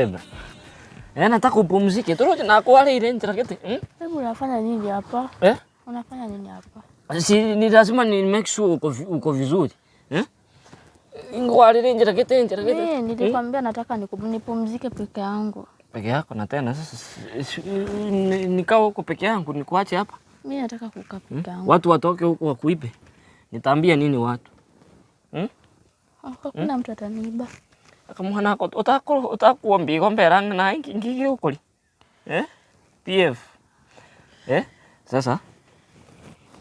beba. Eh, nataka upumzike. Toroche nakwareire enchera gete. Mm? Hebu unafanya nini hapa? Eh? Unafanya nini hapa? Si ni lazima ni make sure uko, vi- uko vizuri. Eh? Ngwarire enchera gete enchera gete. Mimi nilikwambia nataka niku- nipumzike peke yangu. Peke yako na tena sasa si- si- ni- nikawa huko peke yangu nikuache hapa. Mimi nataka kukaa peke yangu. Watu watoke huko wakuibe. Nitaambia nini watu? Hmm? Hakuna mtu ataniiba. Akamwana ako otako otakuomba igo mbera ng'a naye nki nki gegokoria eh? PF eh? Sasa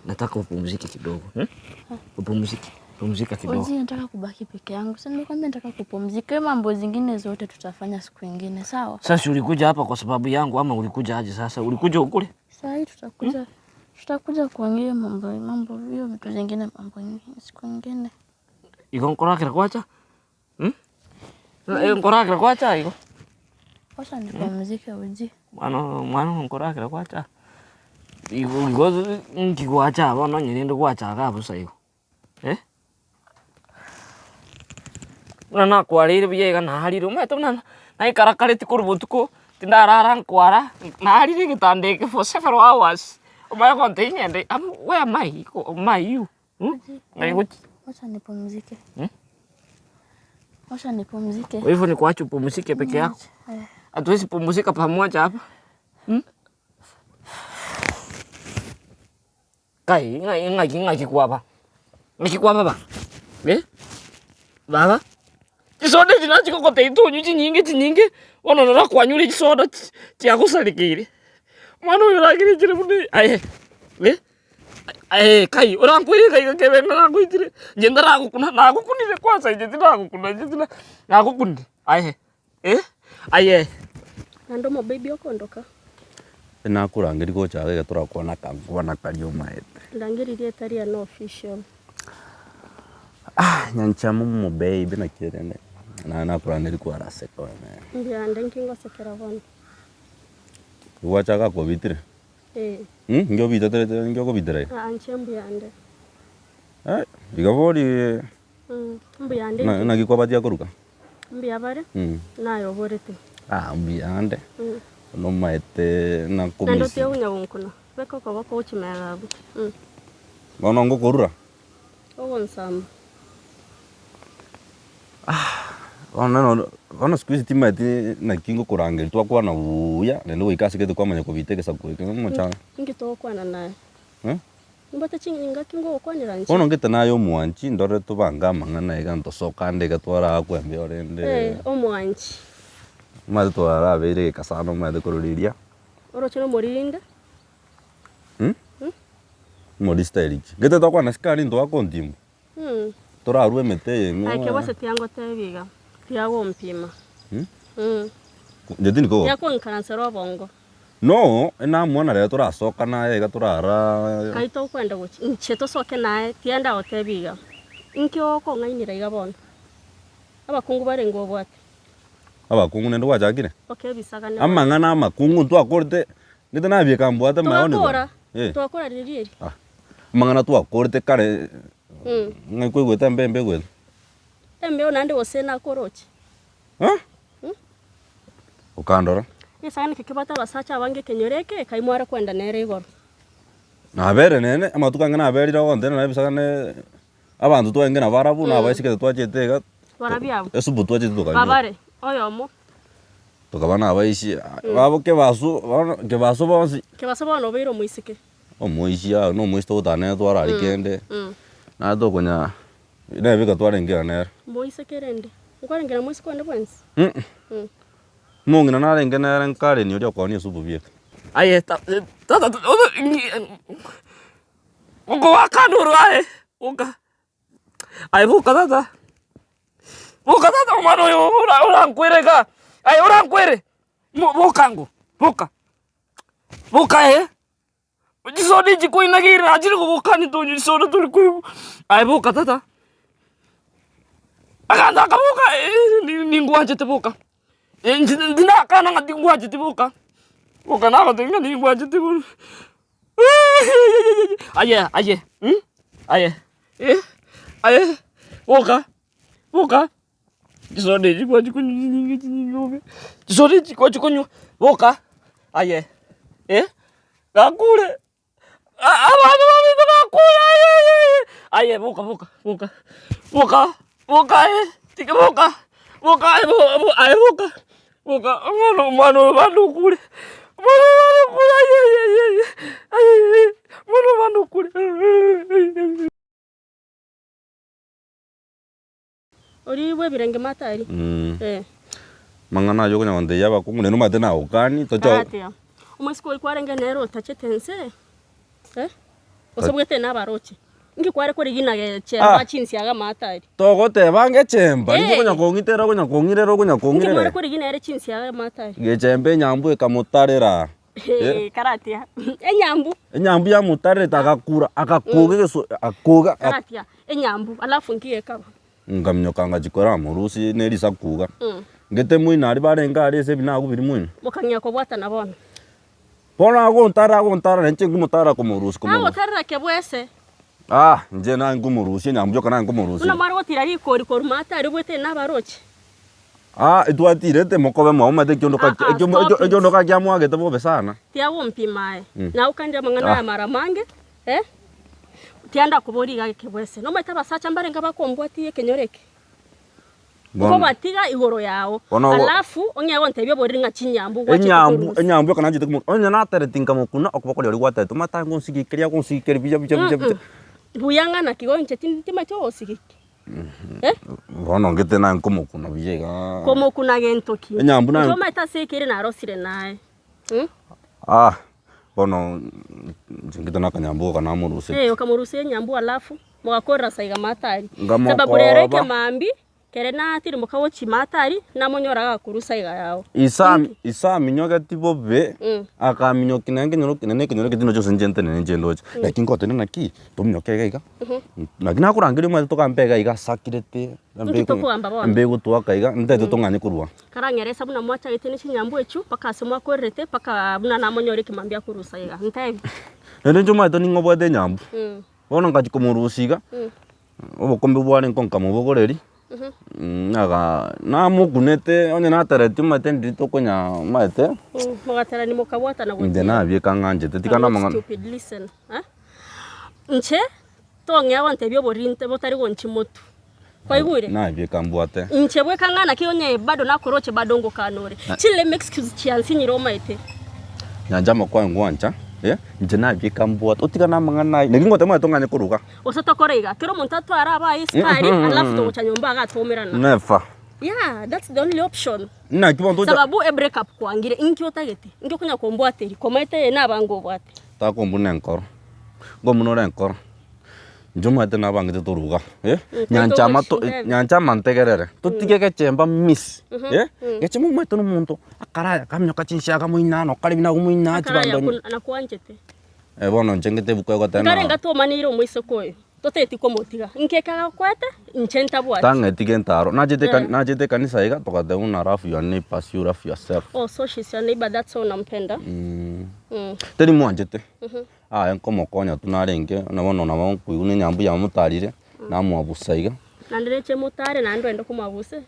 nataka upumzike kidogo hmm? Upumzike, pumzika kidogo. Ozi, nataka kubaki peke yangu. Sasa nimekwambia nataka kupumzika. Hiyo mambo zingine zote tutafanya siku ingine, sawa? Sasa ulikuja hapa kwa sababu yangu ama ulikuja aje sasa? Ulikuja ukule? Saa hii tutakuja tutakuja kuongea mambo mambo hiyo vitu zingine mambo ingine siku ingine. Igo nkorakera gwacha? Mm? Eh, nkorakera gwacha igo? Wacha nipumzike Ozi. Mwana mwana nkorakera gwacha. Igo igo nki gwacha bono onye rende gwacha iga bosa igo eh? Buna nakwareire buya iga narire omanyete buna naikarakareti korwa botuko, tindarara nkwara, narire egetanda eke for several hours, omanye gontebia ng'ende am where am I am I you Ng'ai gochia? Wacha nipumzike. Hmm? Wacha nipumzike. Kwa hivyo nikuache upumzike peke yako? Eh. Hatuwezi pumzika pamoja hapa? Hmm? Kai, ng'ai ng'aki ng'aki kwaba? Ng'aki kwaba ba? Eh? Baba? Chisoda echi nachi gogotebia tonywe chinyinge chinyinge, bono rora kwanyure chisoda chi chiagosarekeire. Omwana oyo oragere chire buna aye eh, aye kai orankwere iga iga kebe ng'a nagoitire, inche ntaragokuna nagokunire kwanza inche tindagokuna inche tinda nagokunire aye eh, aye. Naende omobaby okondoka. Nakorangeria gocha iga torakwana akangwana karia omaete. Ndangeria rieta riane official. Nyanchama omobaby naki rende naye nakorangeria kwaraseka oye nere. Mbuya nde nki ngosekera bono. Gwacha gakobitire? Ee. Inki obiteterete inki okobitera iga? Aa inche mbuya nde. Eh, iga bori Mbuya nde na- inche. naki kwabatia koruka? Mbuya bare, naye oborete. Ah, mbuya nde. Nomaete Naende nakomisi. otige konya gonkuna, beka okoboko gochia magega abwo. Bono ngokorura? Ogonsamba. Bono noro bono siku hizi timaeti naki ngokorangeria twakwana buya, naende goika ase gete kwamanya kobita egesaku eke omochanga. Inki togokwana naye? Eh? Nimbwate chingaki ngogokwanera inche? Bono ngete naye omwanchi ndore tobange amang'ana iga ntosokande iga twaraakwe mbuya rende. Eh, omwanchi. Omanyete twarabeire egeka sana omanyete korwa riria. Oroche nomoriri inde? Omoriri style ki? Ngete twakwana sikari ntwakontimbu. Torarue emete eye ime. Aye kebose tiangotebia iga, tiagompima. Inche tindi kogoka. Tiakong'ikaransera obongo. No, enamwana rero torasoka naye iga torara. Kai tokwenda gochia, inche tosoke naye, tiga ndagotebia iga, inki okong'ainera iga bono? Abakungu barenge obwate. Abakungu naende gwachakire? Okebisagane bono. Amang'ana amakungu ntwakorete, gete nabieka mbwate maoni bono. Togakora, Eh. twakora riria eri. Ah, amang'ana twakorete kare, ng'ai kwaigwete embe embe egwete? Embeo naende gose nakoroche. Eh? Okandora. Egesagane eke kebwate abasacha abange ekenyoro eke, kai mware kwenda nere igoro. Nabere nene, amatuko ange naberire ogontena na ebisagane abanto twarenge nabarabwo na abaiseke twachete iga, Barabwo abwo. esubu twachete tokanywa. Babare, oyomo. Tokaba na abaisia, babo kebaso, bono kebaso bonsi. Kebaso bono obeire omoiseke. Omoisia, na omoisia togotana nere twarari kende, naye tokonya Nebe twarenge aa nere. Moiseke rende, nkwarenge na moiseke onde bwensi? Omong'ina narenge nere nkarenia oria okoonia esupu bieka. Aye tata okoakana oro aye boka aye boka tata boka tata omwana oyo orankwere igaa aye orankwere boka ango boka boka aye. Chisodi chikoinageire nachire kogokania tonywa chisodi tori koigwa, aye boka tata, aganto akaboka ningwanchete boka, inche tindakana ng'a tingwancheti boka, boka nagotebia ng'a ningwanchete bono aye aye aye aye boka boka. Chisoda echi gwachikonywa chinyinge chinyinge bobe, chisoda echi gwachikonywa, boka, aye eh, gakure abanto baminto bakure aye aye aye, aye boka boka boka boka boka aye tiga boka boka aye bo aye boka boka omwana omwana oyo bande okure omwana oyo bande okure aye aye aye aye aye aye omwana oyo bande okure. Oria bw'ebirenge matari. Eh. Mang'ana ayio okonya gontebia abakungu naende omanyete nagokani tocha Galatia. Omoiseke oria kwarenge nere otachete ense, eh, gose bwete nabaroche. Inki kware korigina gechemba Ah. chinsiaga amatari? Togoteba ngechemba, inki Eh. okonya kong'itera okonya kong'irera okonya Inki mware kong'irera. korigina ere chinsiaga amatari? Gechemba enyambu ekamotarera. Eh, Galatia. Enyambu. Enyambu yamotarerete agakura, agakoga egeso akoga. Galatia. Enyambu, alafu nki gekaba? Nkaminyoka ngachia koramorusia ne risaku iga. Ngete moino aria barenge aria ase ebinagu biria moino. Mokang'ea kobwatana bono. Bono agontara agontara na inche nkomotara komorusia komorusia. Agotarera kebwese. Ah, inche naye nkomorusia enyambu yoka naye nkomorusia. Buna mware gotira rikori korwa maate aria obwete nabaroche. Ah, etwatirete mokobe mwao omanyete ekiondo Ah, ah, ekio- stop ekio- it. ekiondo kiamwagete bobe sana. Tiagompima aye. Nagokanire amang'ana Ah. aya mara mange. Eh, tianda koboria iga ekebwese. Nomanyete abasacha mbarenge bakombwatia ekenyoro eke? Bono- Nkobatiga igoro yao. Bono ogo- Alafu ong'e gontebia oboriri ng'a chinyambu gwachete Enyambu, korusia. enyambu ekero nachete komo onye natereti nkamokuna okoboko rirorio gwatereti omanyete aye ngonsigekeria agonsigekeria buya buya buya buya. Buya ng'a naki igo inche tin- timanyeti ogosigiki. Eh? Bono ngete naye nkomokuna buya igaa. Komokuna gento ki? Enyambu naye- Inche omanyete ase ekeire narosire naye. Ah, bono inche ngite na akanyambu aka namorusetie. Eh, okamorusia enyambu alafu mogakorera saiga matari. Ngamokoba. Sababu rero ekemambi kere natirimoka gochia matari namonyora agakorusia iga yao. Isa isa aminyogeti bobe, Mm. akaminyokia naende nkenyoro naende ekenyoro eke tindi gose inche ntenene inche ndoche. Lakini ngotenena naki, tominyoke iga iga, naki nakorangeria omanyete togambe iga iga asakirete. Inki tokogamba bono? Mbe gotoaka iga, ntaete tong'anye korwa. Karang'eresa buna mwachagete ne chinyambu echio, mpaka ase mwakorerete, mpaka buna namonyore ekemambia akorusa iga. Ntebi. Naende inche omanyete ning'o obwate enyambu. Bono ngachia komorusia iga, obokombe bwarenge nkamobogoreria, aga namokunete onye nateretie omanyete ndiri tokonya omanyete. Mogaterani mokabwatana Inche gochia. nabieka ng'anchete tiga I'm not namang'ana. stupid, listen, eh. Inche Tong'ea gontebia oborinte botari gonchia motwe. Kwaigure? Nabieka mbwate. Inche bweka ng'a naki onye bado nakoroche bado ngokana ore. Chileme excuse chiansinyire omaete. Nyancha amakwa ngwancha, eh, inche nabieka mbwate. Otigane amang'ana ayio. Naki ngoteba omanyete ong'anye koruga. Gose tokore iga, kera omonto atware abaye esukari, alafu togocha nyomba iga twaumerana. Never. Yeah, that's the only option. Naki bono tocha. Sababu e break up kwangire, inki otagete? Inki okonya kombwateria? Komaete eye nabange obwate. Takombuna enkoro. Ngomunore ore enkoro, inche omanyete nabangete toruga eh, nyancha amato nyancha amantegerere, totige gechemba miss eh, gechemba omanyete na omonto akaraya akaminyoka chinsiaga moinano okare buna moina Akaraya chibando nakwanchete. Eh bono inche ngete ebuku egoteba Nkare ng'a ngatwomaneire omoiseke oyo, toteti komotiga, inki eke agakwete, inche ntabwati. tang'eti gento aro, nachete eka Eh. nachete ekanisa iga togateba buna love your neighbour as you love yourself. Oh so she's your neighbour that's why unampenda? Mm. Teri mwanchete. Aye nkomokonya tu narenge, na bono nabo nkoigwa na enyambu yamotarire, namoabusa iga. Naende reche motare naende oende komwabuse.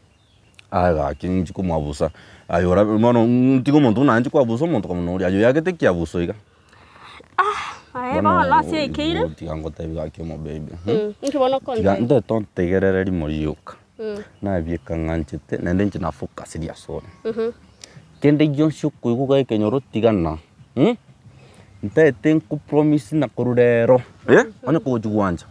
Aye gaki ninchi komwabusa, aye orabe bono ntige omonto buna inche kwabusa omonto kamuna oria, aye oyagete ekiabuso iga. Aye bono ase ekeire. Tiga ngotebi gaki omobaby, Inki bono tiga okontebia? ntoete ontegerere rimo rioka, nabieka ng'anchete naende inche na focus ria ase ore. Kende gionsi okoigwa iga ekenyoro tigana. Ntaete nkopromise na korwa rero, eh, onye kogochia gwancha,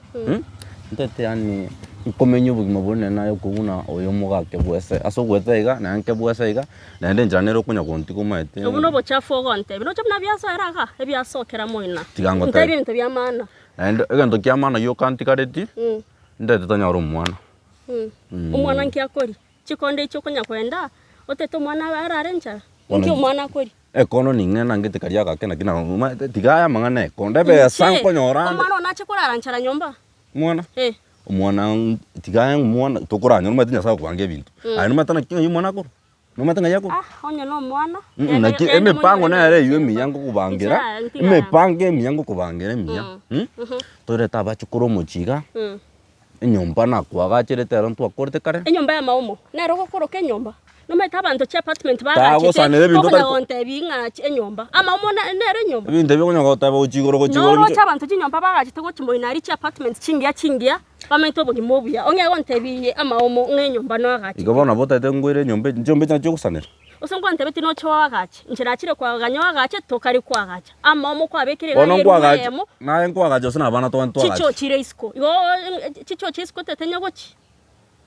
ntaete yaani nkomenya obogima bonene naye okwo buna oyo omogake bwese, ase ogoeta iga, naye nkebwese iga, naende enchera nere okonya gontiga omanyete. Obwo nobochafu ogontebia, noche buna biasoera igaa, ebiasokera moino. Tiga ngotebie. Ntebie ebinto bia maana. Naende egento kia maana gioka ntigareti, ntaete tonyore omwana. Omwana nki akoria? Chikonde echi okonya kwenda, otete omwana abe arare enchara? Nki omwana akoria? Ekondo ning'e nangete karia agake naki na omanyete tiga aya amang'ana ekondo ebesa Inche, nkonyora ande. Omwana one ache korara nchara nyomba? Omwana? Eh. Omwana tiga aya omwana tokoranyora omanyete Nyasaye okobanga ebinto. Aye nomanyete naki ng'ai omwana akorwa? Nomanyete ng'ai akorwa? Ah, onye na omwana. Naki emipango nere eywo emiya nkokobangera, emipango emiya nkokobangera emiya, torete abachokoro omochie iga. Enyomba nakoagacherete ero ntwakorete kare. Enyomba y'amaomo nero ogokoroka enyomba. Nomanyete abanto chiapartment bagachete Tagosanera ebinto okonya otari ko- gontebia ng'a enyomba. Amaomo nere enyomba. Ebinto ebi okonya goteba gochia igoro gochia igoro Noroche abanto chinyomba bagachete gochia moino aria chiapartment chingiya chingiya, bamenyete obogima obuya. Ong'e gontebia amaomo ng'a enyomba noagachete. Igo bono nabo otagete ngoire enyomba chinyomba echi nachio ogosanera. Gose ngwantebetie noche oagache, inche nachire koaganya oagache, tokari koagacha. Amaomo kwabekire iga Bono aria erumu nkoagacha, eyemo, naye nkoagacha gose na abana togende toagache. chichoo chire isiko. Igo chichoo chia isiko tetenya gochia?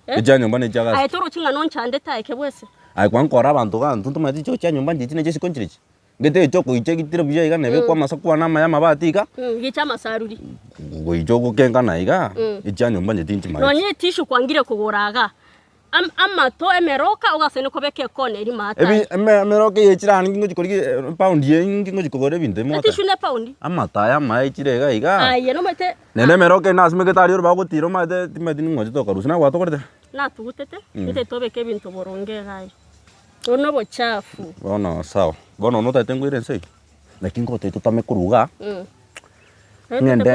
Eh? Echia nyomba na echia Aye gasi. torochi ng'a nonchandete aye kebwese? Aye kwankora abanto iga intwe ntomanyeti chichoo chia nyomba nchichi na echia isiko nchirechi. Gete echi okoicha egitire buya iga nebe kwamasa kwane amaya amabati iga, Gicha amasaruri. goicha ogokenkana iga, echia nyomba inche tinchimanyeti. Nonye etissue kwangire kogora igaa, Amato emeroka ogasene kobeka ekona eria maate Ebi aye. eme emeroka eye chirani ninki ngochi korigia epaundi eye ninki ngochi kogora ebinto ebi Etissue mogoteba. ne epaundi. Amato aya amaya echire iga iga. Aye nomanyete Naende emeroka eye nasimekete aria ore bagotira omanyete timanyeti ning'o ochete okarusia nagwatokorete? Natugutete, ntaete tobeke ebinto boronge iga aye. Obo na obochafu. Bono sawa, bono notagete nkoire ense eyio? Naki ngotebia totame korwa igaa. Ng'ende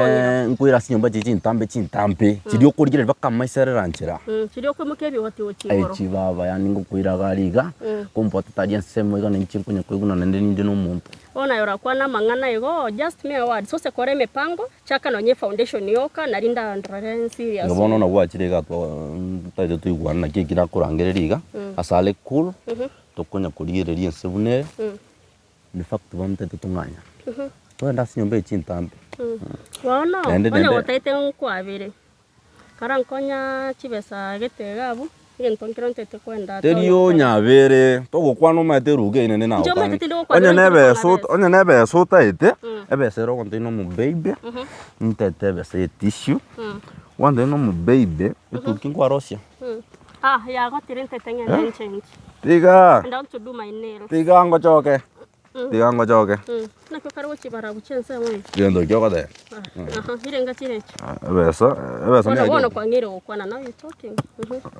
nkoire ase chinyomba chiria chintambe chintambe, chiria okorigereria mpaka amaiso arera nchera. Chiria okoimokia ebigoti gochia igoro. Echi baba yaani ngokoira iga aria iga, kombwate tari ensemo iga nainche nkonya koiguna naende ninde na omonto. Bono aye orakwane amang'ana igo, just me a word, sose kora emepango, chaka nonye efoundation yoka, nari ndandorere serious. Igo bono nabwachire iga twa totagete toigwane naki eki nakorangereria iga, ase are cool, tokonya korigereria ense buna ere. In fact bono ntaete tong'anya. Togende ase enyomba eye chintambe. Bono, Naende onye naende- gotaete nkwabere, kara nkonya chibesa gete iga abwo, egento nkere ntaete kwenda Teri town gokora. onyabere, togokwana omanyete eruga eye naende Inche omanyete nagokania. tindi gokwabera Onye na intindi kong'a ebesa ota besa. onye na ebesa otaete, ebesa ere ogontebia na omobaby, ntaete ebesa ya etissue, gwantebia na omobaby, etuki nkwarosia. Ah, yagotire ntaete ng'ende nchenche. Tiga, And I want to do my nails. tiga ngochoke, tiga ngochoke. Naki okare gochibara gochia ensemo eye? Gento ekio ogoteba. Aha, irenga chire echi. Ebesa, ebesa Bono neyachio. bono kwang'eire gokwana now you talking.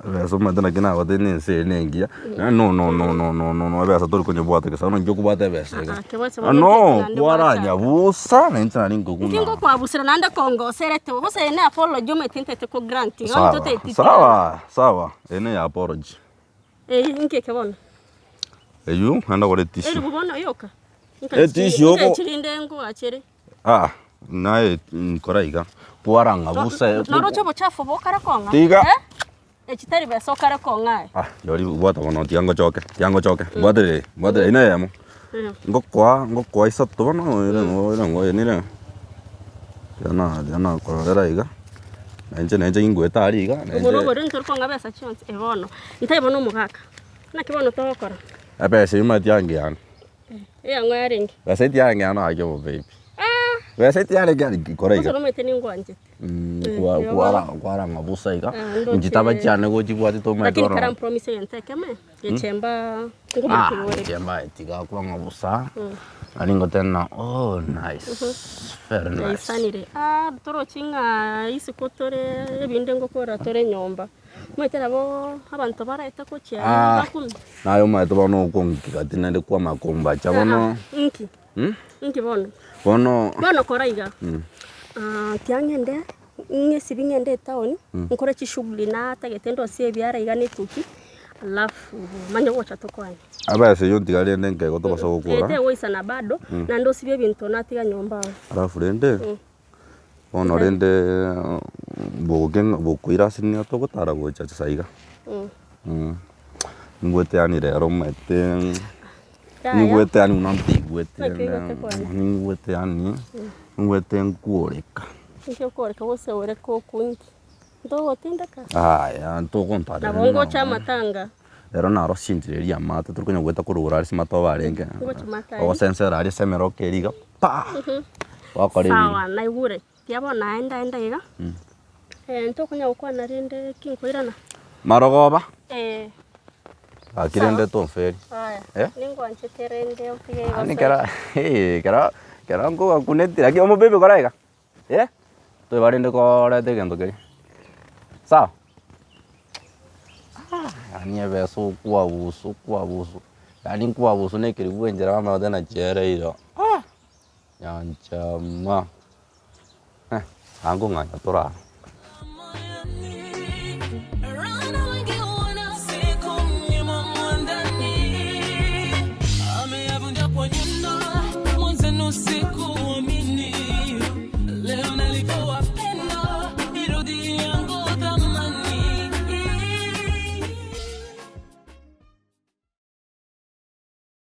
Ebesa omanyete naki nagotebia na ense eye na engiya, no no no no no no no ebesa tori konyebwata gesa bono inki okobwata ebesa iga. Ah, kebwate bono No, naende kwaranyabusa na inche nari Inki nkoguna. ngokwabusera naende kongoserete gose eye ne apology omanyete ntaete ko grant iga Sawa, toteti sawa, sawa, eye neya apology. Eyio inki eke bono? Eyio naende ogore etissue. Eribu bono yoka? Etissue oko- Nkachi rinde ngwachere. Aa, naye nkora iga, kwarang'a busa Noroche obochafu obo okare kong'a? Tiga. Eh? Echi tari besa okare kong'a aye. Ah, rirorio bwata bono tiga ngochoke, tiga ngochoke, mbwaterere, mbwaterere, eyio neyemo. Ngokoa, ngokoa isato bono, ere ng'o ere ng'o eye nere, tiga na tiga nakororera iga, na inche na inche ningoeta aria iga, na Obo inche nobori ntori kong'a besa chionsi, eh bono, ntaibo na omogaka, naki bono togokora? Ebesa eyio omanyete yange yane. Eyang'o yarenge? Besa eti yarenge yane gaki obobaby. Besa eti yarenge yane kora Gose iga. nomanyete ningwanchete. Kwa- igo kwara kwarang'a bosa iga, Ah, ndoche. inche taba chiane gochibwati tomanyete Lakini oro. kara mpromise egento ekemo, gechemba Ah, ngomokigore. gechemba tiga kwang'a bosa, nari ngoteba oh nice, very nice. Yaisanire, ah torochi ng'a isiko tore ebinde ngokora tore nyomba. Omanyete nabo abanto baraete gochia Ah, bakumi. naye omanyete bono okong'ikigati ati naende kwamanya kombacha bono. Inki? Inki bono? Bono. Bono kora iga, tiga ng'ende ng'esibi ng'ende etown, nkore chishughuli natagete ndosie ebiara iga na etuki, alafu manye gocha tokwane. Ebesa eyio ntiga rende nkegwa tobasa gokora. Tegoisana bado, naende osibie ebinto natiga nyomba agwo. Alafu rende. Bono rende boke ng'a bokoira ase nigo togotara gocha chinsa iga, nigwete yaani rero omanyete nigwete yaani buna ntaigwete Naki oigwete kwani? nigwete yaani nigwete nkworeka. Inki okworeka gose oreke okunki? Ntogotindeka? Yaya ntogontarera Nabo ngocha amatanga. Rero naro sinchireria amato tori konya goeta korwa igoro aria ase amatobe arenge, Ngochi mato aria. ogosensera aria ase emeroka eria iga pa! Gwakora ebinto. Sawa naigure, tiga bono naye ndaenda iga, ntokonya gokwana rende ki nkoirana? Marogoba, Eh. gaki rende tomferi. Aya, Eh? ningwanchete rende otige igo Yaani kera kero kero nkogakuneti lakini omobaby kora iga. Eh, toiba rende koreta egento keria, sawa? Yaani ebesa okwabusa okwabusa, yaani nkwabusa na ekeribu enchera bamanya goteba naki ere igo, nyanchama, anga ong'anya torara.